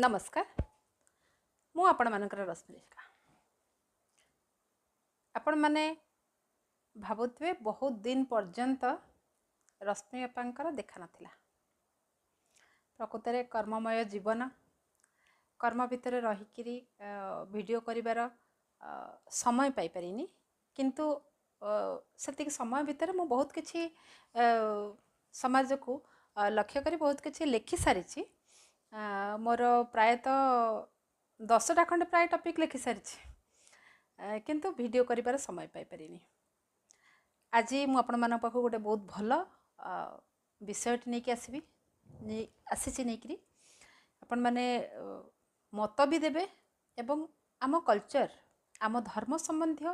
ନମସ୍କାର, ମୁଁ ଆପଣମାନଙ୍କର ରଶ୍ମିରେଖା। ଆପଣମାନେ ଭାବୁଥିବେ ବହୁତ ଦିନ ପର୍ଯ୍ୟନ୍ତ ରଶ୍ମି ଅପାଙ୍କର ଦେଖା ନଥିଲା। ପ୍ରକୃତରେ କର୍ମମୟ ଜୀବନ, କର୍ମ ଭିତରେ ରହିକିରି ଭିଡ଼ିଓ କରିବାର ସମୟ ପାଇପାରିନି, କିନ୍ତୁ ସେତିକି ସମୟ ଭିତରେ ମୁଁ ବହୁତ କିଛି ସମାଜକୁ ଲକ୍ଷ୍ୟ କରି ବହୁତ କିଛି ଲେଖି ସାରିଛି। ମୋର ପ୍ରାୟତଃ 10ଟା ଖଣ୍ଡେ ପ୍ରାୟ ଟପିକ୍ ଲେଖି ସାରିଛି, କିନ୍ତୁ ଭିଡ଼ିଓ କରିବାର ସମୟ ପାଇପାରିନି। ଆଜି ମୁଁ ଆପଣମାନଙ୍କ ପାଖକୁ ଗୋଟେ ବହୁତ ଭଲ ବିଷୟଟି ନେଇକି ଆସିବି, ଆସିଛି ନେଇକିରି। ଆପଣମାନେ ମତ ବି ଦେବେ ଏବଂ ଆମ କଲଚର୍, ଆମ ଧର୍ମ ସମ୍ବନ୍ଧୀୟ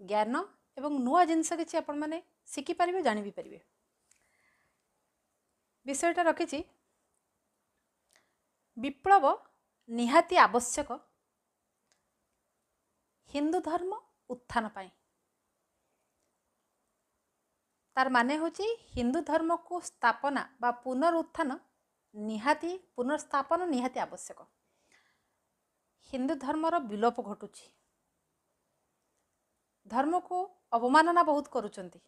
ଜ୍ଞାନ ଏବଂ ନୂଆ ଜିନିଷ କିଛି ଆପଣମାନେ ଶିଖିପାରିବେ, ଜାଣି ବି ପାରିବେ। ବିଷୟଟା ରଖିଛି ବିପ୍ଳବ ନିହାତି ଆବଶ୍ୟକ ହିନ୍ଦୁ ଧର୍ମ ଉତ୍ଥାନ ପାଇଁ। ତାର ମାନେ ହେଉଛି ହିନ୍ଦୁ ଧର୍ମକୁ ସ୍ଥାପନା ବା ପୁନରୁତ୍ଥାନ ନିହାତି, ପୁନର୍ସ୍ଥାପନ ନିହାତି ଆବଶ୍ୟକ। ହିନ୍ଦୁ ଧର୍ମର ବିଲୋପ ଘଟୁଛି, ଧର୍ମକୁ ଅବମାନନା ବହୁତ କରୁଛନ୍ତି।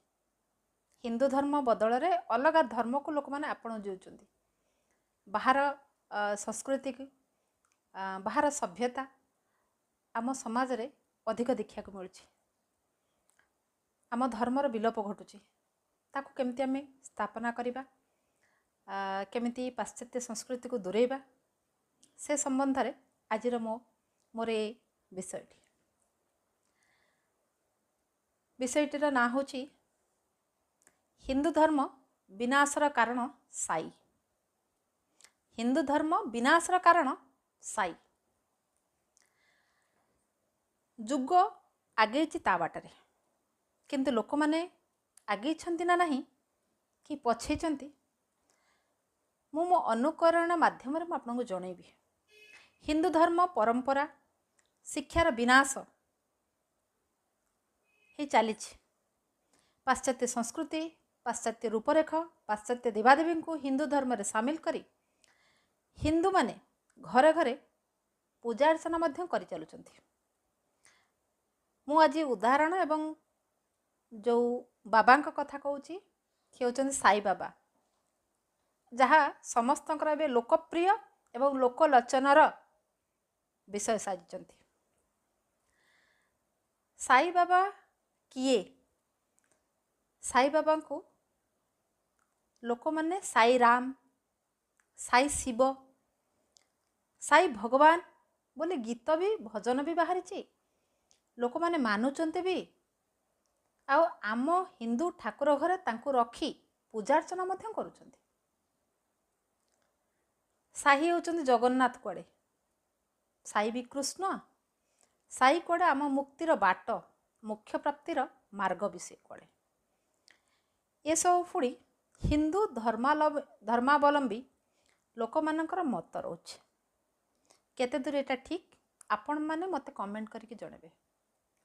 ହିନ୍ଦୁ ଧର୍ମ ବଦଳରେ ଅଲଗା ଧର୍ମକୁ ଲୋକମାନେ ଆପଣାଉ ଯାଉଛନ୍ତି। ବାହାର ସଂସ୍କୃତିକୁ, ବାହାର ସଭ୍ୟତା ଆମ ସମାଜରେ ଅଧିକ ଦେଖିବାକୁ ମିଳୁଛି। ଆମ ଧର୍ମର ବିଲୋପ ଘଟୁଛି, ତାକୁ କେମିତି ଆମେ ସ୍ଥାପନା କରିବା, କେମିତି ପାଶ୍ଚାତ୍ୟ ସଂସ୍କୃତିକୁ ଦୂରେଇବା, ସେ ସମ୍ବନ୍ଧରେ ଆଜିର ମୋର ଏ ବିଷୟଟି। ବିଷୟଟିର ନାଁ ହେଉଛି ହିନ୍ଦୁ ଧର୍ମ ବିନାଶର କାରଣ ସାଇ। ହିନ୍ଦୁ ଧର୍ମ ବିନାଶର କାରଣ ସାଇ। ଯୁଗ ଆଗେଇଛି ତା ବାଟରେ, କିନ୍ତୁ ଲୋକମାନେ ଆଗେଇଛନ୍ତି ନା ନାହିଁ କି ପଛେଇଛନ୍ତି, ମୁଁ ମୋ ଅନୁକରଣ ମାଧ୍ୟମରେ ମୁଁ ଆପଣଙ୍କୁ ଜଣେଇବି। ହିନ୍ଦୁ ଧର୍ମ ପରମ୍ପରା ଶିକ୍ଷାର ବିନାଶ ହେଇ ଚାଲିଛି। ପାଶ୍ଚାତ୍ୟ ସଂସ୍କୃତି, ପାଶ୍ଚାତ୍ୟ ରୂପରେଖ, ପାଶ୍ଚାତ୍ୟ ଦେବାଦେବୀଙ୍କୁ ହିନ୍ଦୁ ଧର୍ମରେ ସାମିଲ କରି ହିନ୍ଦୁମାନେ ଘରେ ଘରେ ପୂଜା ଅର୍ଚ୍ଚନା ମଧ୍ୟ କରିଚାଲୁଛନ୍ତି। ମୁଁ ଆଜି ଉଦାହରଣ ଏବଂ ଯେଉଁ ବାବାଙ୍କ କଥା କହୁଛି, ସେ ହେଉଛନ୍ତି ସାଇ ବାବା, ଯାହା ସମସ୍ତଙ୍କର ଏବେ ଲୋକପ୍ରିୟ ଏବଂ ଲୋକଲୋଚନର ବିଷୟ ସାଜିଛନ୍ତି। ସାଇ ବାବା କିଏ? ସାଇ ବାବାଙ୍କୁ ଲୋକମାନେ ସାଇ ରାମ, ସାଇ ଶିବ, ସାଇ ଭଗବାନ ବୋଲି ଗୀତ ବି, ଭଜନ ବି ବାହାରିଛି, ଲୋକମାନେ ମାନୁଛନ୍ତି ବି। ଆଉ ଆମ ହିନ୍ଦୁ ଠାକୁର ଘରେ ତାଙ୍କୁ ରଖି ପୂଜାର୍ଚ୍ଚନା ମଧ୍ୟ କରୁଛନ୍ତି। ସାଇ ହେଉଛନ୍ତି ଜଗନ୍ନାଥ କୁଆଡ଼େ, ସାଇ ବି କୃଷ୍ଣ, ସାଇ କୁଆଡ଼େ ଆମ ମୁକ୍ତିର ବାଟ, ମୋକ୍ଷ ପ୍ରାପ୍ତିର ମାର୍ଗ ବି ସେ କୁଆଡ଼େ। ଏସବୁ ପୁଣି ହିନ୍ଦୁ ଧର୍ମାବଲମ୍ବୀ ଲୋକମାନଙ୍କର ମତ ରହୁଛି। କେତେ ଦୂର ଏଇଟା ଠିକ୍, ଆପଣମାନେ ମୋତେ କମେଣ୍ଟ କରିକି ଜଣାଇବେ।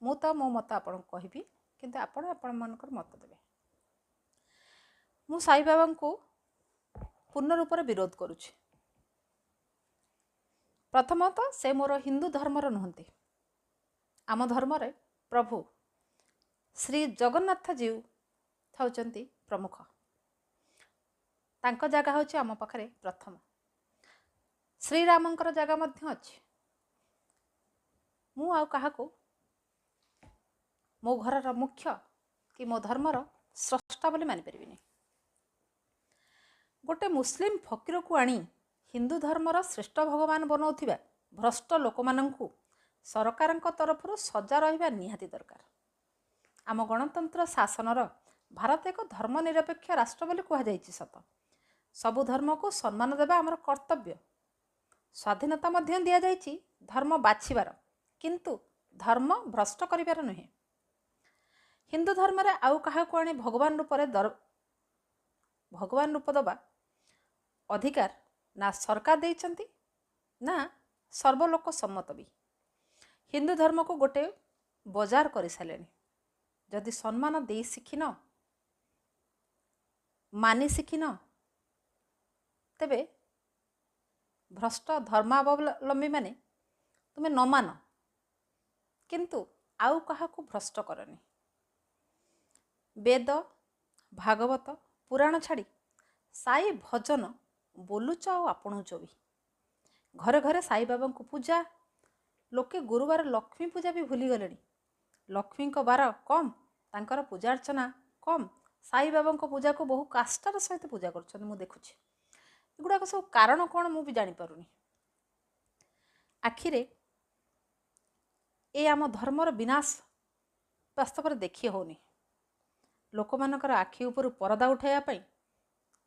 ମୁଁ ତ ମୋ ମତ ଆପଣଙ୍କୁ କହିବି, କିନ୍ତୁ ଆପଣ ଆପଣମାନଙ୍କର ମତ ଦେବେ। ମୁଁ ସାଇବାବାଙ୍କୁ ପୂର୍ଣ୍ଣ ରୂପରେ ବିରୋଧ କରୁଛି। ପ୍ରଥମତଃ ସେ ମୋର ହିନ୍ଦୁ ଧର୍ମର ନୁହନ୍ତି। ଆମ ଧର୍ମରେ ପ୍ରଭୁ ଶ୍ରୀ ଜଗନ୍ନାଥ ଜୀଉ ହେଉଛନ୍ତି ପ୍ରମୁଖ। ତାଙ୍କ ଜାଗା ହେଉଛି ଆମ ପାଖରେ ପ୍ରଥମ। ଶ୍ରୀରାମଙ୍କର ଜାଗା ମଧ୍ୟ ଅଛି। ମୁଁ ଆଉ କାହାକୁ ମୋ ଘରର ମୁଖ୍ୟ କି ମୋ ଧର୍ମର ସ୍ରଷ୍ଟା ବୋଲି ମାନିପାରିବିନି। ଗୋଟେ ମୁସଲିମ ଫକୀରକୁ ଆଣି ହିନ୍ଦୁ ଧର୍ମର ଶ୍ରେଷ୍ଠ ଭଗବାନ ବନାଉଥିବା ଭ୍ରଷ୍ଟ ଲୋକମାନଙ୍କୁ ସରକାରଙ୍କ ତରଫରୁ ସଜା ରହିବା ନିହାତି ଦରକାର। ଆମ ଗଣତନ୍ତ୍ର ଶାସନର ଭାରତ ଏକ ଧର୍ମ ନିରପେକ୍ଷ ରାଷ୍ଟ୍ର ବୋଲି କୁହାଯାଇଛି ସତ। ସବୁ ଧର୍ମକୁ ସମ୍ମାନ ଦେବା ଆମର କର୍ତ୍ତବ୍ୟ। ସ୍ୱାଧୀନତା ମଧ୍ୟ ଦିଆଯାଇଛି ଧର୍ମ ବାଛିବାର, କିନ୍ତୁ ଧର୍ମ ଭ୍ରଷ୍ଟ କରିବାର ନୁହେଁ। ହିନ୍ଦୁ ଧର୍ମରେ ଆଉ କାହାକୁ ଆଣି ଭଗବାନ ରୂପରେ ଭଗବାନ ରୂପ ଦେବା ଅଧିକାର ନା ସରକାର ଦେଇଛନ୍ତି ନା ସର୍ବଲୋକ ସମ୍ମତ ବି। ହିନ୍ଦୁ ଧର୍ମକୁ ଗୋଟେ ବଜାର କରିସାରିଲେଣି। ଯଦି ସମ୍ମାନ ଦେଇ ଶିଖିନ, ମାନି ଶିଖିନ, ତେବେ ଭ୍ରଷ୍ଟ ଧର୍ମାବଲମ୍ବୀମାନେ ତୁମେ ନ ମାନ, କିନ୍ତୁ ଆଉ କାହାକୁ ଭ୍ରଷ୍ଟ କରନି। ବେଦ, ଭାଗବତ, ପୁରାଣ ଛାଡ଼ି ସାଇ ଭଜନ ବୋଲୁଛ ଆଉ ଆପଣଉଛ ବି। ଘରେ ଘରେ ସାଇବାବାଙ୍କୁ ପୂଜା। ଲୋକେ ଗୁରୁବାର ଲକ୍ଷ୍ମୀ ପୂଜା ବି ଭୁଲିଗଲେଣି। ଲକ୍ଷ୍ମୀଙ୍କ ବାର କମ୍, ତାଙ୍କର ପୂଜା ଅର୍ଚ୍ଚନା କମ୍, ସାଇବାବାଙ୍କ ପୂଜାକୁ ବହୁ କାଷ୍ଠାର ସହିତ ପୂଜା କରୁଛନ୍ତି ମୁଁ ଦେଖୁଛି। ଏଗୁଡ଼ାକ ସବୁ କାରଣ କ'ଣ ମୁଁ ବି ଜାଣିପାରୁନି। ଆଖିରେ ଏ ଆମ ଧର୍ମର ବିନାଶ ବାସ୍ତବରେ ଦେଖି ହେଉନି। ଲୋକମାନଙ୍କର ଆଖି ଉପରୁ ପରଦା ଉଠାଇବା ପାଇଁ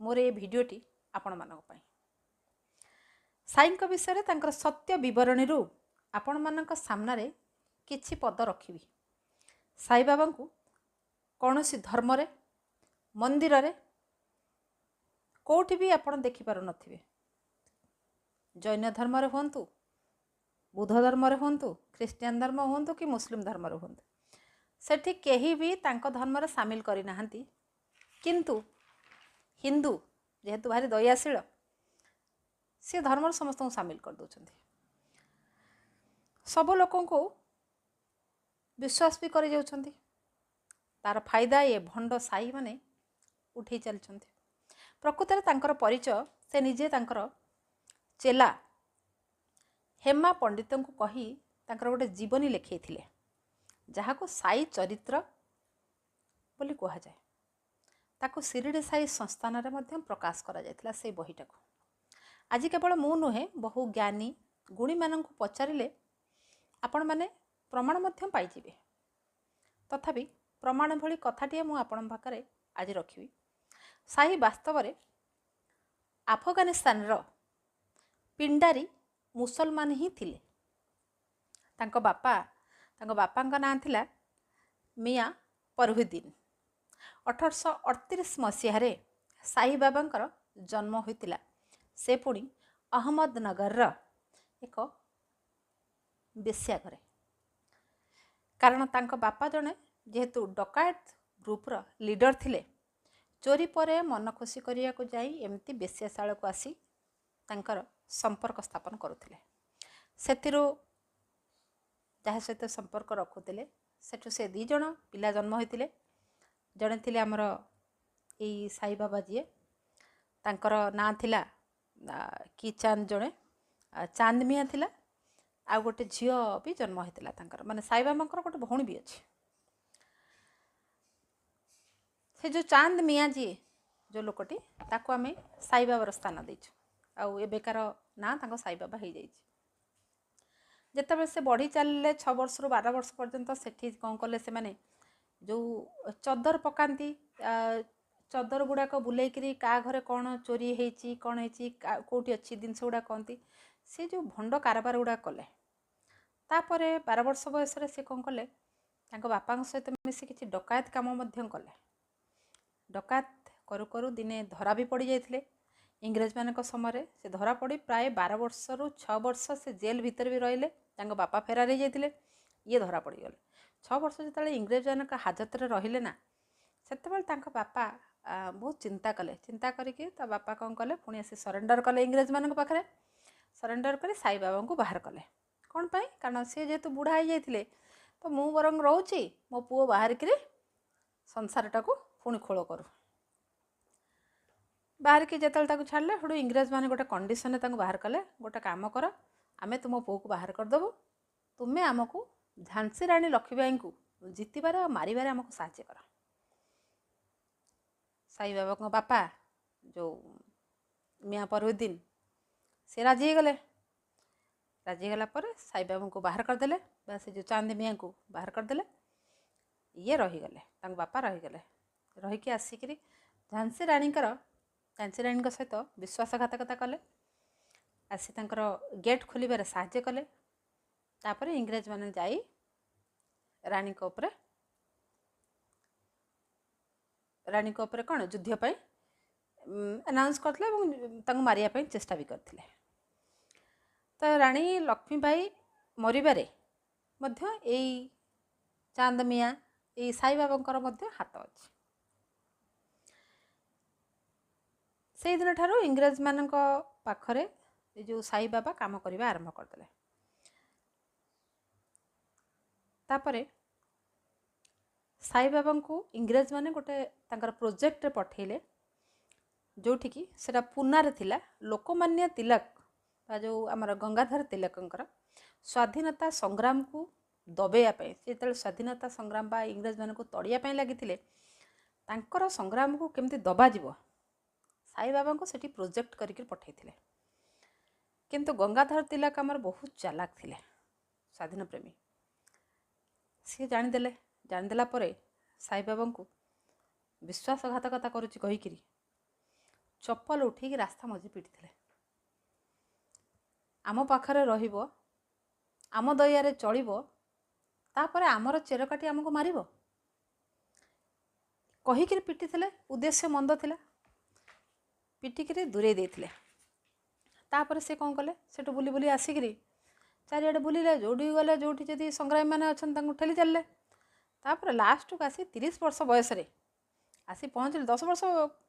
ମୋର ଏ ଭିଡ଼ିଓଟି ଆପଣମାନଙ୍କ ପାଇଁ। ସାଇଙ୍କ ବିଷୟରେ ତାଙ୍କର ସତ୍ୟ ବିବରଣୀରୁ ଆପଣମାନଙ୍କ ସାମ୍ନାରେ କିଛି ପଦ ରଖିବି। ସାଇବାବାଙ୍କୁ କୌଣସି ଧର୍ମରେ, ମନ୍ଦିରରେ କେଉଁଠି ବି ଆପଣ ଦେଖିପାରୁନଥିବେ। ଜୈନ ଧର୍ମରେ ହୁଅନ୍ତୁ, ବୁଦ୍ଧ ଧର୍ମରେ ହୁଅନ୍ତୁ, ଖ୍ରୀଷ୍ଟିଆନ ଧର୍ମ ହୁଅନ୍ତୁ କି ମୁସଲିମ ଧର୍ମରେ ହୁଅନ୍ତୁ, ସେଠି କେହି ବି ତାଙ୍କ ଧର୍ମରେ ସାମିଲ କରିନାହାନ୍ତି। କିନ୍ତୁ ହିନ୍ଦୁ ଯେହେତୁ ଭାରି ଦୟାଶୀଳ, ସେ ଧର୍ମରେ ସମସ୍ତଙ୍କୁ ସାମିଲ କରିଦେଉଛନ୍ତି। ସବୁ ଲୋକଙ୍କୁ ବିଶ୍ୱାସ ବି କରିଯାଉଛନ୍ତି। ତାର ଫାଇଦା ଏ ଭଣ୍ଡ ସାଇମାନେ ଉଠେଇ ଚାଲିଛନ୍ତି। ପ୍ରକୃତରେ ତାଙ୍କର ପରିଚୟ ସେ ନିଜେ ତାଙ୍କର ଚେଲା ହେମା ପଣ୍ଡିତଙ୍କୁ କହି ତାଙ୍କର ଗୋଟେ ଜୀବନୀ ଲେଖେଇଥିଲେ, ଯାହାକୁ ସାଇ ଚରିତ୍ର ବୋଲି କୁହାଯାଏ। ତାକୁ ଶିରିଡ଼ି ସାଇ ସଂସ୍ଥାନରେ ମଧ୍ୟ ପ୍ରକାଶ କରାଯାଇଥିଲା ସେଇ ବହିଟାକୁ। ଆଜି କେବଳ ମୁଁ ନୁହେଁ, ବହୁ ଜ୍ଞାନୀ ଗୁଣୀମାନଙ୍କୁ ପଚାରିଲେ ଆପଣମାନେ ପ୍ରମାଣ ମଧ୍ୟ ପାଇଯିବେ। ତଥାପି ପ୍ରମାଣ ଭଳି କଥାଟିଏ ମୁଁ ଆପଣଙ୍କ ପାଖରେ ଆଜି ରଖିବି। ସାଇ ବାସ୍ତବରେ ଆଫଗାନିସ୍ତାନର ପିଣ୍ଡାରୀ ମୁସଲମାନ ହିଁ ଥିଲେ। ତାଙ୍କ ବାପାଙ୍କ ନାଁ ଥିଲା ମିଆଁ ପରହୁଦ୍ଦିନ। 1838 ମସିହାରେ ସାଇବାବାଙ୍କର ଜନ୍ମ ହୋଇଥିଲା। ସେ ପୁଣି ଅହମ୍ମଦନଗରର ଏକ ବେଶ୍ୟା ଘରେ। କାରଣ ତାଙ୍କ ବାପା ଜଣେ ଯେହେତୁ ଡକାୟତ ଗ୍ରୁପର ଲିଡର ଥିଲେ, ଚୋରି ପରେ ମନ ଖୁସି କରିବାକୁ ଯାଇ ଏମିତି ବେଶ୍ୟାଶାଳକୁ ଆସି ତାଙ୍କର ସମ୍ପର୍କ ସ୍ଥାପନ କରୁଥିଲେ। ସେଥିରୁ ଯାହା ସହିତ ସମ୍ପର୍କ ରଖୁଥିଲେ, ସେଠୁ ସେ 2 ଜଣ ପିଲା ଜନ୍ମ ହୋଇଥିଲେ। ଜଣେ ଥିଲେ ଆମର ଏଇ ସାଇବାବା ଯିଏ, ତାଙ୍କର ନାଁ ଥିଲା କି ଚାନ୍ଦ, ଜଣେ ଚାନ୍ଦ ମିଆଁ ଥିଲା। ଆଉ ଗୋଟେ ଝିଅ ବି ଜନ୍ମ ହୋଇଥିଲା ତାଙ୍କର, ମାନେ ସାଇବାବାଙ୍କର ଗୋଟେ ଭଉଣୀ ବି ଅଛି। ସେ ଯେଉଁ ଚାନ୍ଦ ମିଆଁ ଯିଏ, ଯେଉଁ ଲୋକଟି, ତାକୁ ଆମେ ସାଇବାବାର ସ୍ଥାନ ଦେଇଛୁ ଆଉ ଏବେକାର ନାଁ ତାଙ୍କ ସାଇବାବା ହେଇଯାଇଛି। ଯେତେବେଳେ ସେ ବଢ଼ି ଚାଲିଲେ 6 ବର୍ଷରୁ 12 ବର୍ଷ ପର୍ଯ୍ୟନ୍ତ, ସେଠି କ'ଣ କଲେ ସେମାନେ, ଯେଉଁ ଚଦର ପକାନ୍ତି, ଚଦର ଗୁଡ଼ାକ ବୁଲେଇକିରି କାହା ଘରେ କ'ଣ ଚୋରି ହେଇଛି, କ'ଣ ହେଇଛି, କେଉଁଠି ଅଛି ଜିନିଷ ଗୁଡ଼ାକ କହନ୍ତି, ସେ ଯେଉଁ ଭଣ୍ଡ କାରବାର ଗୁଡ଼ାକ କଲେ। ତାପରେ 12 ବର୍ଷ ବୟସରେ ସେ କ'ଣ କଲେ, ତାଙ୍କ ବାପାଙ୍କ ସହିତ ମିଶି କିଛି ଡକାୟତ କାମ ମଧ୍ୟ କଲେ। ଡକାୟତ କରୁ କରୁ ଦିନେ ଧରା ବି ପଡ଼ିଯାଇଥିଲେ ଇଂରେଜମାନଙ୍କ ସମୟରେ। ସେ ଧରା ପଡ଼ି ପ୍ରାୟ 12 ବର୍ଷରୁ 6 ବର୍ଷ ସେ ଜେଲ୍ ଭିତରେ ବି ରହିଲେ। ତାଙ୍କ ବାପା ଫେରାର ହେଇଯାଇଥିଲେ, ଇଏ ଧରା ପଡ଼ିଗଲେ। 6 ବର୍ଷ ଯେତେବେଳେ ଇଂରେଜମାନଙ୍କ ହାଜତରେ ରହିଲେ ନା, ସେତେବେଳେ ତାଙ୍କ ବାପା ବହୁତ ଚିନ୍ତା କଲେ। ଚିନ୍ତା କରିକି ତା ବାପା କ'ଣ କଲେ, ପୁଣି ଆସି ସରେଣ୍ଡର କଲେ ଇଂରେଜମାନଙ୍କ ପାଖରେ। ସରେଣ୍ଡର କରି ସାଇବାବାଙ୍କୁ ବାହାର କଲେ। କ'ଣ ପାଇଁ? କାରଣ ସେ ଯେହେତୁ ବୁଢ଼ା ହେଇଯାଇଥିଲେ, ତ ମୁଁ ବରଂ ରହୁଛି, ମୋ ପୁଅ ବାହାରିକିରି ସଂସାରଟାକୁ ପୁଣି ଖୋଳ କରୁ। ବାହାରିକି ଯେତେବେଳେ ତାକୁ ଛାଡ଼ିଲେ, ସେଠୁ ଇଂରେଜମାନେ ଗୋଟେ କଣ୍ଡିସନରେ ତାଙ୍କୁ ବାହାର କଲେ। ଗୋଟେ କାମ କର, ଆମେ ତୁମ ପୁଅକୁ ବାହାର କରିଦେବୁ, ତୁମେ ଆମକୁ ଝାନ୍ସୀ ରାଣୀ ଲକ୍ଷ୍ମୀବାଇଙ୍କୁ ଜିତିବାରେ ଆଉ ମାରିବାରେ ଆମକୁ ସାହାଯ୍ୟ କର। ସାଇବାବାଙ୍କ ବାପା ଯେଉଁ ମିଆଁ ପରଉଦ୍ଦିନ, ସେ ରାଜି ହେଇଗଲେ। ରାଜି ହେଇଗଲା ପରେ ସାଇବାବାଙ୍କୁ ବାହାର କରିଦେଲେ, ବା ସେ ଯେଉଁ ଚାନ୍ଦ ମିଆଁକୁ ବାହାର କରିଦେଲେ। ଇଏ ରହିଗଲେ, ତାଙ୍କ ବାପା ରହିଗଲେ। ରହିକି ଆସିକିରି ଝାନ୍ସୀ ରାଣୀଙ୍କ ସହିତ ବିଶ୍ୱାସଘାତକତା କଲେ। ଆସି ତାଙ୍କର ଗେଟ୍ ଖୋଲିବାରେ ସାହାଯ୍ୟ କଲେ। ତାପରେ ଇଂରେଜମାନେ ଯାଇ ରାଣୀଙ୍କ ଉପରେ କ'ଣ ଯୁଦ୍ଧ ପାଇଁ ଆନାଉନ୍ସ କରିଥିଲେ ଏବଂ ତାଙ୍କୁ ମାରିବା ପାଇଁ ଚେଷ୍ଟା ବି କରିଥିଲେ। ତ ରାଣୀ ଲକ୍ଷ୍ମୀବାଇ ମରିବାରେ ମଧ୍ୟ ଏଇ ଚାନ୍ଦ ମିଆଁ, ଏଇ ସାଇବାବାଙ୍କର ମଧ୍ୟ ହାତ ଅଛି। ସେଇଦିନଠାରୁ ଇଂରେଜମାନଙ୍କ ପାଖରେ ଏ ଯେଉଁ ସାଇବାବା କାମ କରିବା ଆରମ୍ଭ କରିଦେଲେ। ତାପରେ ସାଇବାବାଙ୍କୁ ଇଂରେଜମାନେ ଗୋଟେ ତାଙ୍କର ପ୍ରୋଜେକ୍ଟରେ ପଠେଇଲେ, ଯେଉଁଠିକି ସେଇଟା ପୁନାରେ ଥିଲା। ଲୋକମାନ୍ୟ ତିଲକ ବା ଯେଉଁ ଆମର ଗଙ୍ଗାଧର ତିଲକଙ୍କର ସ୍ୱାଧୀନତା ସଂଗ୍ରାମକୁ ଦବେଇବା ପାଇଁ, ସେ ଯେତେବେଳେ ସ୍ୱାଧୀନତା ସଂଗ୍ରାମ ବା ଇଂରେଜମାନଙ୍କୁ ତଡ଼ିବା ପାଇଁ ଲାଗିଥିଲେ, ତାଙ୍କର ସଂଗ୍ରାମକୁ କେମିତି ଦବାଯିବ ସାଇବାବାଙ୍କୁ ସେଠି ପ୍ରୋଜେକ୍ଟ କରିକି ପଠେଇଥିଲେ। କିନ୍ତୁ ଗଙ୍ଗାଧର ତିଲକ ଆମର ବହୁତ ଚାଲାକ ଥିଲେ, ସ୍ୱାଧୀନ ପ୍ରେମୀ। ସିଏ ଜାଣିଦେଲେ। ଜାଣିଦେଲା ପରେ ସାଇବାବାଙ୍କୁ ବିଶ୍ୱାସଘାତକତା କରୁଛି କହିକିରି ଚପଲ ଉଠେଇକି ରାସ୍ତା ମଝି ପିଟିଥିଲେ। ଆମ ପାଖରେ ରହିବ, ଆମ ଦୟାରେ ଚଳିବ, ତାପରେ ଆମର ଚେର କାଟି ଆମକୁ ମାରିବ କହିକିରି ପିଟିଥିଲେ। ଉଦ୍ଦେଶ୍ୟ ମନ୍ଦ ଥିଲା, ପିଟିକିରି ଦୂରେଇ ଦେଇଥିଲେ। ତାପରେ ସେ କ'ଣ କଲେ, ସେଠୁ ବୁଲି ବୁଲି ଆସିକିରି ଚାରିଆଡ଼େ ବୁଲିଲେ, ଯେଉଁଠିକି ଗଲେ ଯେଉଁଠି ଯଦି ସଂଗ୍ରାମୀମାନେ ଅଛନ୍ତି ତାଙ୍କୁ ଠେଲି ଚାଲିଲେ। ତାପରେ ଲାଷ୍ଟକୁ ଆସି 30 ବର୍ଷ ବୟସରେ ଆସି ପହଞ୍ଚିଲେ। 10 ବର୍ଷ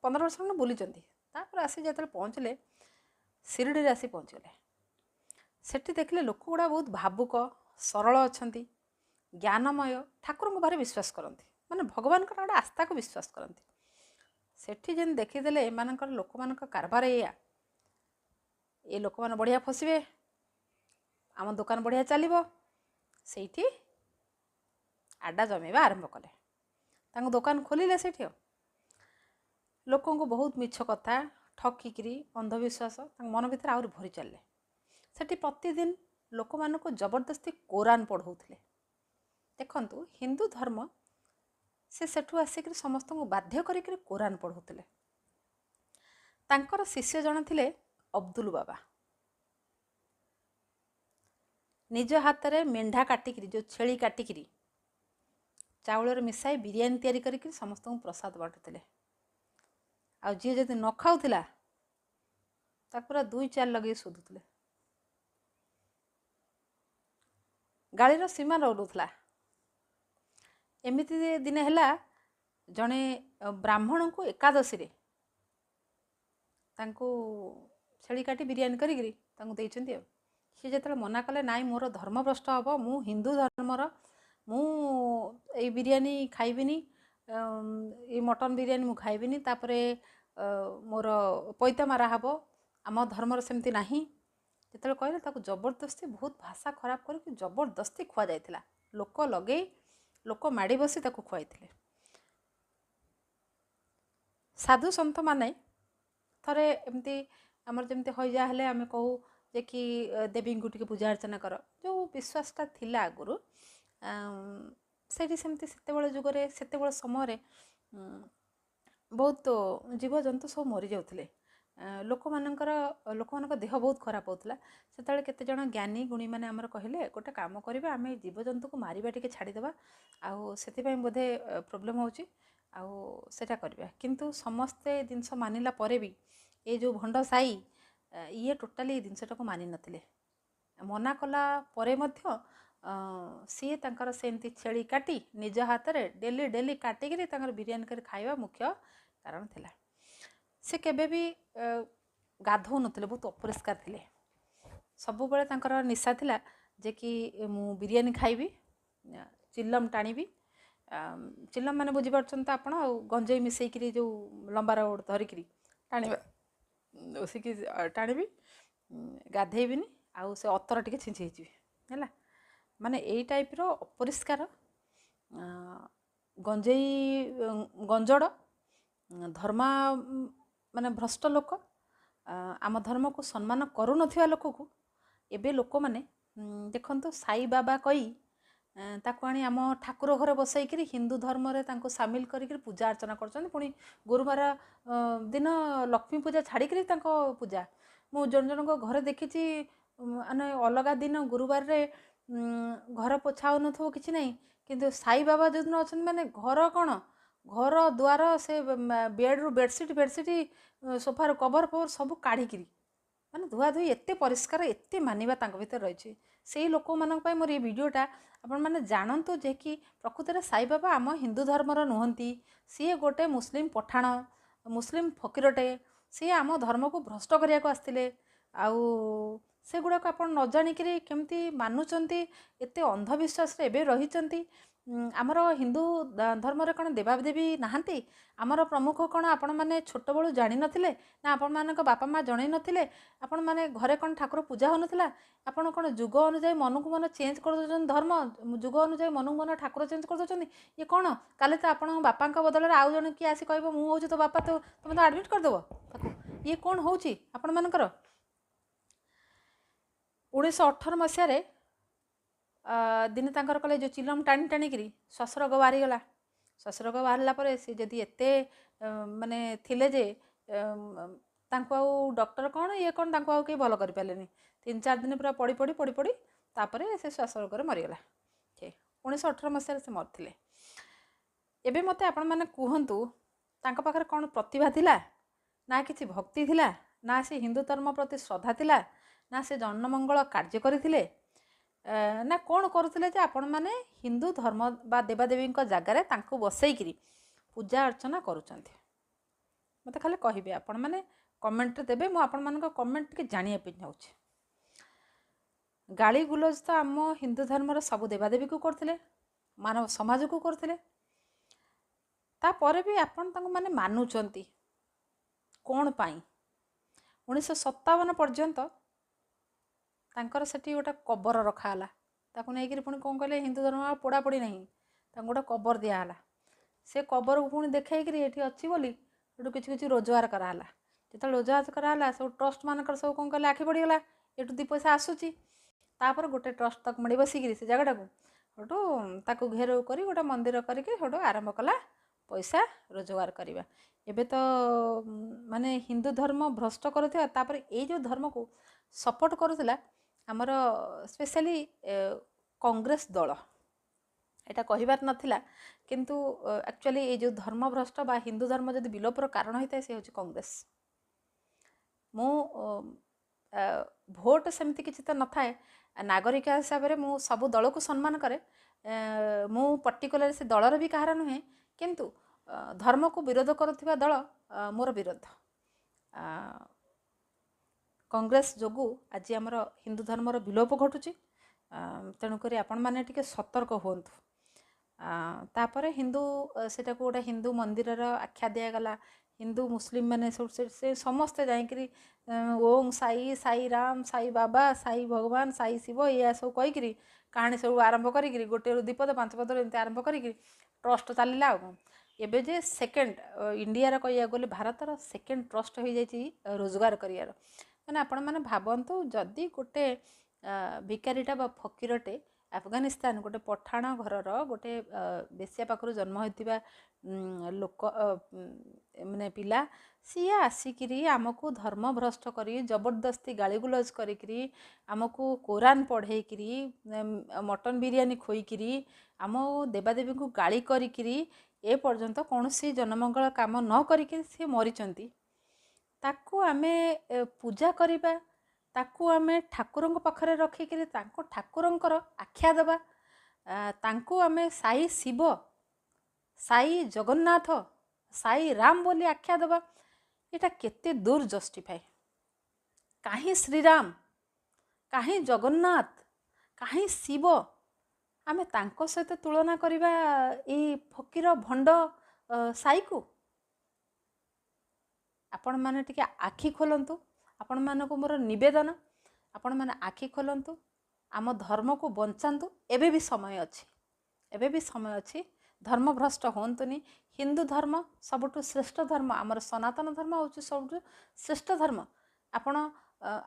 15 ବର୍ଷ ଖଣ୍ଡେ ବୁଲିଛନ୍ତି। ତାପରେ ଆସି ଯେତେବେଳେ ପହଞ୍ଚିଲେ ଶିରିଡ଼ିରେ ଆସି ପହଞ୍ଚିଗଲେ। ସେଠି ଦେଖିଲେ ଲୋକ ଗୁଡ଼ା ବହୁତ ଭାବୁକ, ସରଳ ଅଛନ୍ତି, ଜ୍ଞାନମୟ, ଠାକୁରଙ୍କୁ ଭାରି ବିଶ୍ୱାସ କରନ୍ତି, ମାନେ ଭଗବାନଙ୍କର ଗୋଟେ ଆସ୍ଥାକୁ ବିଶ୍ୱାସ କରନ୍ତି। ସେଠି ଯେମିତି ଦେଖିଦେଲେ ଏମାନଙ୍କର ଲୋକମାନଙ୍କ କାରବାର ଏଇଆ, ଏ ଲୋକମାନେ ବଢ଼ିଆ ଫସିବେ, ଆମ ଦୋକାନ ବଢ଼ିଆ ଚାଲିବ। ସେଇଠି ଆଡ୍ଡା ଜମେଇବା ଆରମ୍ଭ କଲେ, ତାଙ୍କ ଦୋକାନ ଖୋଲିଲେ ସେଇଠି। ଆଉ ଲୋକଙ୍କୁ ବହୁତ ମିଛ କଥା ଠକିକିରି ଅନ୍ଧବିଶ୍ୱାସ ତାଙ୍କ ମନ ଭିତରେ ଆହୁରି ଭରି ଚାଲିଲେ। ସେଠି ପ୍ରତିଦିନ ଲୋକମାନଙ୍କୁ ଜବରଦସ୍ତି କୋରାନ ପଢ଼ଉଥିଲେ। ଦେଖନ୍ତୁ, ହିନ୍ଦୁ ଧର୍ମ ସେ ସେଠୁ ଆସିକରି ସମସ୍ତଙ୍କୁ ବାଧ୍ୟ କରିକିରି କୋରାନ ପଢ଼ଉଥିଲେ। ତାଙ୍କର ଶିଷ୍ୟ ଜଣେ ଥିଲେ ଅବଦୁଲ ବାବା। ନିଜ ହାତରେ ମେଣ୍ଢା କାଟିକିରି, ଯେଉଁ ଛେଳି କାଟିକିରି ଚାଉଳରେ ମିଶାଇ ବିରିୟାନୀ ତିଆରି କରିକି ସମସ୍ତଙ୍କୁ ପ୍ରସାଦ ବାଣ୍ଟୁଥିଲେ। ଆଉ ଯିଏ ଯଦି ନ ଖାଉଥିଲା ତାକୁ ପୁରା 2-4 ଲଗେଇ ଶୋଧୁଥିଲେ। ଗାଳିର ସୀମା ରହୁନଥିଲା। ଏମିତି ଦିନେ ହେଲା, ଜଣେ ବ୍ରାହ୍ମଣଙ୍କୁ ଏକାଦଶୀରେ ତାଙ୍କୁ ଛେଳି କାଟି ବିରିୟାନୀ କରିକିରି ତାଙ୍କୁ ଦେଇଛନ୍ତି। ଆଉ ସିଏ ଯେତେବେଳେ ମନା କଲେ, ନାଇଁ ମୋର ଧର୍ମ ଭ୍ରଷ୍ଟ ହେବ, ମୁଁ ହିନ୍ଦୁ ଧର୍ମର, ମୁଁ ଏଇ ବିରିୟାନୀ ଖାଇବିନି, ଏଇ ମଟନ୍ ବିରିୟାନୀ ମୁଁ ଖାଇବିନି, ତାପରେ ମୋର ପଇତା ମାରା ହେବ, ଆମ ଧର୍ମର ସେମିତି ନାହିଁ, ଯେତେବେଳେ କହିଲେ ତାକୁ ଜବରଦସ୍ତି ବହୁତ ଭାଷା ଖରାପ କରିକି ଜବରଦସ୍ତି ଖୁଆଯାଇଥିଲା। ଲୋକ ଲଗେଇ, ଲୋକ ମାଡ଼ି ବସି ତାକୁ ଖୁଆଇଥିଲେ। ସାଧୁ ସନ୍ଥମାନେ ଥରେ ଏମିତି ଆମର ଯେମିତି ହଇଜା ହେଲେ ଆମେ କହୁ ଯେ କି ଦେବୀଙ୍କୁ ଟିକେ ପୂଜା ଅର୍ଚ୍ଚନା କର, ଯେଉଁ ବିଶ୍ୱାସଟା ଥିଲା ଆଗରୁ ସେଇଠି ସେମିତି ସେତେବେଳେ ଯୁଗରେ, ସେତେବେଳେ ସମୟରେ ବହୁତ ଜୀବଜନ୍ତୁ ସବୁ ମରିଯାଉଥିଲେ। ଲୋକମାନଙ୍କ ଦେହ ବହୁତ ଖରାପ ହେଉଥିଲା। ସେତେବେଳେ କେତେଜଣ ଜ୍ଞାନୀ ଗୁଣୀମାନେ ଆମର କହିଲେ, ଗୋଟେ କାମ କରିବା, ଆମେ ଜୀବଜନ୍ତୁକୁ ମାରିବା ଟିକେ ଛାଡ଼ିଦେବା, ଆଉ ସେଥିପାଇଁ ବୋଧେ ପ୍ରୋବ୍ଲେମ୍ ହେଉଛି, ଆଉ ସେଇଟା କରିବା। କିନ୍ତୁ ସମସ୍ତେ ଜିନିଷ ମାନିଲା ପରେ ବି ଏ ଯେଉଁ ଭଣ୍ଡ ସାଇ ଇଏ ଟୋଟାଲି ଏ ଜିନିଷଟାକୁ ମାନିନଥିଲେ। ମନା କଲା ପରେ ମଧ୍ୟ ସିଏ ତାଙ୍କର ସେମିତି ଛେଳି କାଟି ନିଜ ହାତରେ ଡେଲି ଡେଲି କାଟିକିରି ତାଙ୍କର ବିରିୟାନୀ କରି ଖାଇବା ମୁଖ୍ୟ କାରଣ ଥିଲା। ସେ କେବେ ବି ଗାଧୋଉନଥିଲେ, ବହୁତ ଅପରିଷ୍କାର ଥିଲେ। ସବୁବେଳେ ତାଙ୍କର ନିଶା ଥିଲା ଯେ କି ମୁଁ ବିରିୟାନୀ ଖାଇବି, ଚିଲମ ଟାଣିବି। ଚିଲମ ମାନେ ବୁଝିପାରୁଛନ୍ତି ତ ଆପଣ, ଆଉ ଗଞ୍ଜେଇ ମିଶେଇକିରି ଯେଉଁ ଲମ୍ବାର ଧରିକିରି ଟାଣିବା, ବସିକି ଟାଣିବି, ଗାଧେଇବିନି, ଆଉ ସେ ଅତର ଟିକେ ଛିଞ୍ଚି ହେଇଯିବି ହେଲା। ମାନେ ଏଇ ଟାଇପ୍ର ଅପରିଷ୍କାର, ଗଞ୍ଜେଇ ଗଞ୍ଜଡ଼, ଧର୍ମା ମାନେ ଭ୍ରଷ୍ଟ ଲୋକ, ଆମ ଧର୍ମକୁ ସମ୍ମାନ କରୁନଥିବା ଲୋକକୁ ଏବେ ଲୋକମାନେ ଦେଖନ୍ତୁ ସାଇ ବାବା କହି ତାକୁ ଆଣି ଆମ ଠାକୁର ଘରେ ବସେଇକିରି ହିନ୍ଦୁ ଧର୍ମରେ ତାଙ୍କୁ ସାମିଲ କରିକିରି ପୂଜା ଅର୍ଚ୍ଚନା କରୁଛନ୍ତି। ପୁଣି ଗୁରୁବାର ଦିନ ଲକ୍ଷ୍ମୀ ପୂଜା ଛାଡ଼ିକିରି ତାଙ୍କ ପୂଜା। ମୁଁ ଜଣ ଜଣଙ୍କ ଘରେ ଦେଖିଛି, ମାନେ ଅଲଗା ଦିନ ଗୁରୁବାରରେ ଘର ପୋଛା ହେଉନଥିବ କିଛି ନାହିଁ, କିନ୍ତୁ ସାଇ ବାବା ଯେଉଁଦିନ ଅଛନ୍ତି ମାନେ ଘର କ'ଣ, ଘର ଦ୍ୱାର ସେ ବେଡ଼ରୁ ବେଡ଼ସିଟ୍ ଫେଡ଼ସିଟ୍, ସୋଫାରୁ କଭର ଫଭର ସବୁ କାଢ଼ିକିରି ମାନେ ଧୁଆଧୁଇ ଏତେ ପରିଷ୍କାର, ଏତେ ମାନିବା ତାଙ୍କ ଭିତରେ ରହିଛି। ସେଇ ଲୋକମାନଙ୍କ ପାଇଁ ମୋର ଏଇ ଭିଡ଼ିଓଟା, ଆପଣମାନେ ଜାଣନ୍ତୁ ଯେ କି ପ୍ରକୃତରେ ସାଇବାବା ଆମ ହିନ୍ଦୁ ଧର୍ମର ନୁହନ୍ତି। ସିଏ ଗୋଟେ ମୁସଲିମ ପଠାଣ, ମୁସଲିମ ଫକୀରଟେ। ସିଏ ଆମ ଧର୍ମକୁ ଭ୍ରଷ୍ଟ କରିବାକୁ ଆସିଥିଲେ। ଆଉ ସେଗୁଡ଼ାକ ଆପଣ ନ ଜାଣିକିରି କେମିତି ମାନୁଛନ୍ତି? ଏତେ ଅନ୍ଧବିଶ୍ୱାସରେ ଏବେ ରହିଛନ୍ତି। ଆମର ହିନ୍ଦୁ ଧର୍ମରେ କ'ଣ ଦେବାଦେବୀ ନାହାନ୍ତି? ଆମର ପ୍ରମୁଖ କ'ଣ ଆପଣମାନେ ଛୋଟବେଳୁ ଜାଣିନଥିଲେ ନା ଆପଣମାନଙ୍କ ବାପା ମା ଜଣେଇ ନଥିଲେ? ଆପଣମାନେ ଘରେ କ'ଣ ଠାକୁର ପୂଜା ହେଉନଥିଲା? ଆପଣ କ'ଣ ଯୁଗ ଅନୁଯାୟୀ ମନକୁ ମନ ଚେଞ୍ଜ କରିଦେଉଛନ୍ତି? ଧର୍ମ ଯୁଗ ଅନୁଯାୟୀ ମନକୁ ମନ ଠାକୁର ଚେଞ୍ଜ କରିଦେଉଛନ୍ତି। ଇଏ କ'ଣ? କାଲି ତ ଆପଣଙ୍କ ବାପାଙ୍କ ବଦଳରେ ଆଉ ଜଣେ କିଏ ଆସି କହିବ ମୁଁ ହେଉଛି ତୋ ବାପା, ତ ତୁମେ ତ ଆଡ଼ମିଟ୍ କରିଦେବ ତାକୁ। ଇଏ କ'ଣ ହେଉଛି ଆପଣମାନଙ୍କର? 1918 ମସିହାରେ ଦିନେ ତାଙ୍କର କଲେ ଯେଉଁ ଚିଲମ ଟାଣି ଟାଣିକିରି ଶ୍ୱାସ ରୋଗ ବାହାରିଗଲା। ଶ୍ୱାସ ରୋଗ ବାହାରିଲା ପରେ ସେ ଯଦି ଏତେ ମାନେ ଥିଲେ ଯେ ତାଙ୍କୁ ଆଉ ଡକ୍ଟର କ'ଣ ଇଏ କ'ଣ ତାଙ୍କୁ ଆଉ କେହି ଭଲ କରିପାରିଲେନି। 3-4 ଦିନ ପୁରା ପଡ଼ି ପଡ଼ି ପଡ଼ି ପଡ଼ି ତାପରେ ସେ ଶ୍ୱାସ ରୋଗରେ ମରିଗଲା। 1918 ମସିହାରେ ସେ ମରିଥିଲେ। ଏବେ ମୋତେ ଆପଣମାନେ କୁହନ୍ତୁ, ତାଙ୍କ ପାଖରେ କ'ଣ ପ୍ରତିଭା ଥିଲା, ନା କିଛି ଭକ୍ତି ଥିଲା, ନା ସେ ହିନ୍ଦୁ ଧର୍ମ ପ୍ରତି ଶ୍ରଦ୍ଧା ଥିଲା, ନା ସେ ଜନମଙ୍ଗଳ କାର୍ଯ୍ୟ କରିଥିଲେ, ନା କ'ଣ କରୁଥିଲେ ଯେ ଆପଣମାନେ ହିନ୍ଦୁ ଧର୍ମ ବା ଦେବାଦେବୀଙ୍କ ଜାଗାରେ ତାଙ୍କୁ ବସେଇକିରି ପୂଜା ଅର୍ଚ୍ଚନା କରୁଛନ୍ତି? ମୋତେ ଖାଲି କହିବେ ଆପଣମାନେ, କମେଣ୍ଟରେ ଦେବେ। ମୁଁ ଆପଣମାନଙ୍କ କମେଣ୍ଟ ଟିକେ ଜାଣିବା ପାଇଁ ଚାହୁଁଛି। ଗାଳି ଗୁଲଜ ତ ଆମ ହିନ୍ଦୁ ଧର୍ମର ସବୁ ଦେବାଦେବୀକୁ କରୁଥିଲେ, ମାନବ ସମାଜକୁ କରୁଥିଲେ, ତାପରେ ବି ଆପଣ ତାଙ୍କୁ ମାନେ ମାନୁଛନ୍ତି କ'ଣ ପାଇଁ? 1957 ପର୍ଯ୍ୟନ୍ତ ତାଙ୍କର ସେଠି ଗୋଟେ କବର ରଖାହେଲା। ତାକୁ ନେଇକିରି ପୁଣି କ'ଣ କଲେ, ହିନ୍ଦୁ ଧର୍ମ ଆଉ ପୋଡ଼ାପୋଡ଼ି ନାହିଁ, ତାଙ୍କୁ ଗୋଟେ କବର ଦିଆହେଲା। ସେ କବରକୁ ପୁଣି ଦେଖେଇକିରି ଏଠି ଅଛି ବୋଲି ସେଠୁ କିଛି କିଛି ରୋଜଗାର କରାହେଲା। ଯେତେବେଳେ ରୋଜଗାର କରାହେଲା, ସବୁ ଟ୍ରଷ୍ଟ ମାନଙ୍କର ସବୁ କ'ଣ କଲେ, ଆଖି ପଡ଼ିଗଲା, ଏଠୁ 2 ପଇସା ଆସୁଛି। ତାପରେ ଗୋଟେ ଟ୍ରଷ୍ଟ ତାକୁ ମାଡ଼ି ବସିକିରି ସେ ଜାଗାଟାକୁ ସେଠୁ ତାକୁ ଘେରାଉ କରି ଗୋଟେ ମନ୍ଦିର କରିକି ସେଠୁ ଆରମ୍ଭ କଲା ପଇସା ରୋଜଗାର କରିବା। ଏବେ ତ ମାନେ ହିନ୍ଦୁ ଧର୍ମ ଭ୍ରଷ୍ଟ କରୁଥିବା, ତାପରେ ଏଇ ଯେଉଁ ଧର୍ମକୁ ସପୋର୍ଟ କରୁଥିଲା ଆମର ସ୍ପେଶାଲି କଂଗ୍ରେସ ଦଳ, ଏଇଟା କହିବାର ନଥିଲା, କିନ୍ତୁ ଆକ୍ଚୁଆଲି ଏଇ ଯେଉଁ ଧର୍ମଭ୍ରଷ୍ଟ ବା ହିନ୍ଦୁ ଧର୍ମ ଯଦି ବିଲୋପର କାରଣ ହେଇଥାଏ, ସେ ହେଉଛି କଂଗ୍ରେସ। ମୁଁ ଭୋଟ ସେମିତି କିଛି ତ ନଥାଏ, ନାଗରିକ ହିସାବରେ ମୁଁ ସବୁ ଦଳକୁ ସମ୍ମାନ କରେ। ମୁଁ ପର୍ଟିକୁଲାର ସେ ଦଳର ବି କାହାର ନୁହେଁ, କିନ୍ତୁ ଧର୍ମକୁ ବିରୋଧ କରୁଥିବା ଦଳ ମୋର ବିରୋଧ। କଂଗ୍ରେସ ଯୋଗୁଁ ଆଜି ଆମର ହିନ୍ଦୁ ଧର୍ମର ବିଲୋପ ଘଟୁଛି। ତେଣୁକରି ଆପଣମାନେ ଟିକେ ସତର୍କ ହୁଅନ୍ତୁ। ତାପରେ ହିନ୍ଦୁ ସେଟାକୁ ଗୋଟେ ହିନ୍ଦୁ ମନ୍ଦିରର ଆଖ୍ୟା ଦିଆଗଲା। ହିନ୍ଦୁ ମୁସଲିମ ମାନେ ସବୁ ସେ ସମସ୍ତେ ଯାଇକିରି ଓଂ ସାଇ, ସାଇ ରାମ, ସାଇ ବାବା, ସାଇ ଭଗବାନ, ସାଇ ଶିବ ଏଇଆ ସବୁ କହିକିରି କାହାଣୀ ସବୁ ଆରମ୍ଭ କରିକିରି ଗୋଟେରୁ 2 ପଦ 5 ପଦରୁ ଏମିତି ଆରମ୍ଭ କରିକିରି ଟ୍ରଷ୍ଟ ଚାଲିଲା। ଆଉ କ'ଣ ଏବେ ଯେ ସେକେଣ୍ଡ ଇଣ୍ଡିଆର କହିବାକୁ ଗଲେ ଭାରତର ସେକେଣ୍ଡ ଟ୍ରଷ୍ଟ ହୋଇଯାଇଛି ରୋଜଗାର କରିବାର। ମାନେ ଆପଣମାନେ ଭାବନ୍ତୁ, ଯଦି ଗୋଟେ ଭିକାରୀଟା ବା ଫକୀରଟେ ଆଫଗାନିସ୍ତାନ ଗୋଟେ ପଠାଣ ଘରର ଗୋଟେ ବେଶ୍ୟା ପାଖରୁ ଜନ୍ମ ହୋଇଥିବା ଲୋକ ମାନେ ପିଲା, ସିଏ ଆସିକିରି ଆମକୁ ଧର୍ମଭ୍ରଷ୍ଟ କରି ଜବରଦସ୍ତି ଗାଳିଗୁଲଜ କରିକିରି ଆମକୁ କୋରାନ ପଢ଼େଇକିରି ମଟନ ବିରିୟାନୀ ଖୋଇକିରି ଆମ ଦେବାଦେବୀଙ୍କୁ ଗାଳି କରିକିରି ଏ ପର୍ଯ୍ୟନ୍ତ କୌଣସି ଜନମଙ୍ଗଳ କାମ ନ କରିକି ସିଏ ମରିଛନ୍ତି, ତାକୁ ଆମେ ପୂଜା କରିବା, ତାକୁ ଆମେ ଠାକୁରଙ୍କ ପାଖରେ ରଖିକିରି ତାଙ୍କୁ ଠାକୁରଙ୍କର ଆଖ୍ୟା ଦେବା, ତାଙ୍କୁ ଆମେ ସାଇ ଶିବ, ସାଇ ଜଗନ୍ନାଥ, ସାଇ ରାମ ବୋଲି ଆଖ୍ୟା ଦେବା, ଏଇଟା କେତେ ଦୂର ଜଷ୍ଟିଫାଏ? କାହିଁ ଶ୍ରୀରାମ, କାହିଁ ଜଗନ୍ନାଥ, କାହିଁ ଶିବ? ଆମେ ତାଙ୍କ ସହିତ ତୁଳନା କରିବା ଏଇ ଫକୀର ଭଣ୍ଡ ସାଇକୁ? ଆପଣମାନେ ଟିକେ ଆଖି ଖୋଲନ୍ତୁ। ଆପଣମାନଙ୍କୁ ମୋର ନିବେଦନ, ଆପଣମାନେ ଆଖି ଖୋଲନ୍ତୁ, ଆମ ଧର୍ମକୁ ବଞ୍ଚାନ୍ତୁ। ଏବେ ବି ସମୟ ଅଛି, ଏବେ ବି ସମୟ ଅଛି, ଧର୍ମଭ୍ରଷ୍ଟ ହୁଅନ୍ତୁନି। ହିନ୍ଦୁ ଧର୍ମ ସବୁଠୁ ଶ୍ରେଷ୍ଠ ଧର୍ମ, ଆମର ସନାତନ ଧର୍ମ ହେଉଛି ସବୁଠୁ ଶ୍ରେଷ୍ଠ ଧର୍ମ। ଆପଣ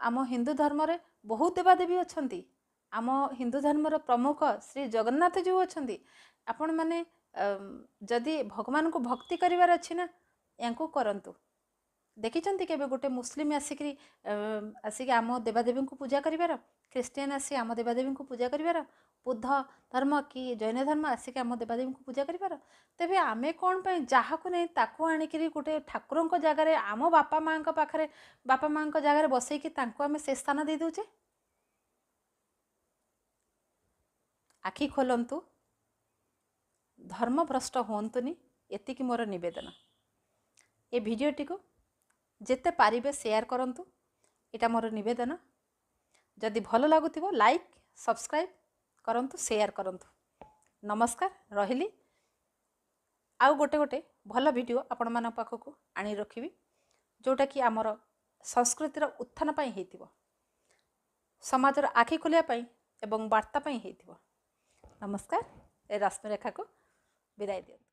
ଆମ ହିନ୍ଦୁ ଧର୍ମରେ ବହୁତ ଦେବାଦେବୀ ଅଛନ୍ତି। ଆମ ହିନ୍ଦୁ ଧର୍ମର ପ୍ରମୁଖ ଶ୍ରୀ ଜଗନ୍ନାଥ ଯେଉଁ ଅଛନ୍ତି। ଆପଣମାନେ ଯଦି ଭଗବାନଙ୍କୁ ଭକ୍ତି କରିବାର ଅଛି ନା, ୟାଙ୍କୁ କରନ୍ତୁ। ଦେଖିଛନ୍ତି କେବେ ଗୋଟେ ମୁସଲିମ ଆସିକିରି ଆସିକି ଆମ ଦେବାଦେବୀଙ୍କୁ ପୂଜା କରିବାର, ଖ୍ରୀଷ୍ଟିଆନ ଆସି ଆମ ଦେବାଦେବୀଙ୍କୁ ପୂଜା କରିବାର, ବୁଦ୍ଧ ଧର୍ମ କି ଜୈନ ଧର୍ମ ଆସିକି ଆମ ଦେବାଦେବୀଙ୍କୁ ପୂଜା କରିବାର? ତେବେ ଆମେ କ'ଣ ପାଇଁ ଯାହାକୁ ନେଇ ତାକୁ ଆଣିକିରି ଗୋଟେ ଠାକୁରଙ୍କ ଜାଗାରେ ଆମ ବାପା ମାଆଙ୍କ ପାଖରେ ବାପା ମାଆଙ୍କ ଜାଗାରେ ବସେଇକି ତାଙ୍କୁ ଆମେ ସେ ସ୍ଥାନ ଦେଇ ଦେଉଛେ? ଆଖି ଖୋଲନ୍ତୁ, ଧର୍ମଭ୍ରଷ୍ଟ ହୁଅନ୍ତୁନି, ଏତିକି ମୋର ନିବେଦନ। ଏ ଭିଡ଼ିଓଟିକୁ ଯେତେ ପାରିବେ ସେୟାର କରନ୍ତୁ, ଏଇଟା ମୋର ନିବେଦନ। ଯଦି ଭଲ ଲାଗୁଥିବ, ଲାଇକ୍, ସବସ୍କ୍ରାଇବ୍ କରନ୍ତୁ, ସେୟାର କରନ୍ତୁ। ନମସ୍କାର, ରହିଲି। ଆଉ ଗୋଟେ ଗୋଟେ ଭଲ ଭିଡ଼ିଓ ଆପଣମାନଙ୍କ ପାଖକୁ ଆଣି ରଖିବି, ଯେଉଁଟାକି ଆମର ସଂସ୍କୃତିର ଉତ୍ଥାନ ପାଇଁ ହେଇଥିବ, ସମାଜର ଆଖି ଖୋଲିବା ପାଇଁ ଏବଂ ବାର୍ତ୍ତା ପାଇଁ ହେଇଥିବ। ନମସ୍କାର, ଏ ରଶ୍ମିରେଖାକୁ ବିଦାୟ ଦିଅନ୍ତୁ।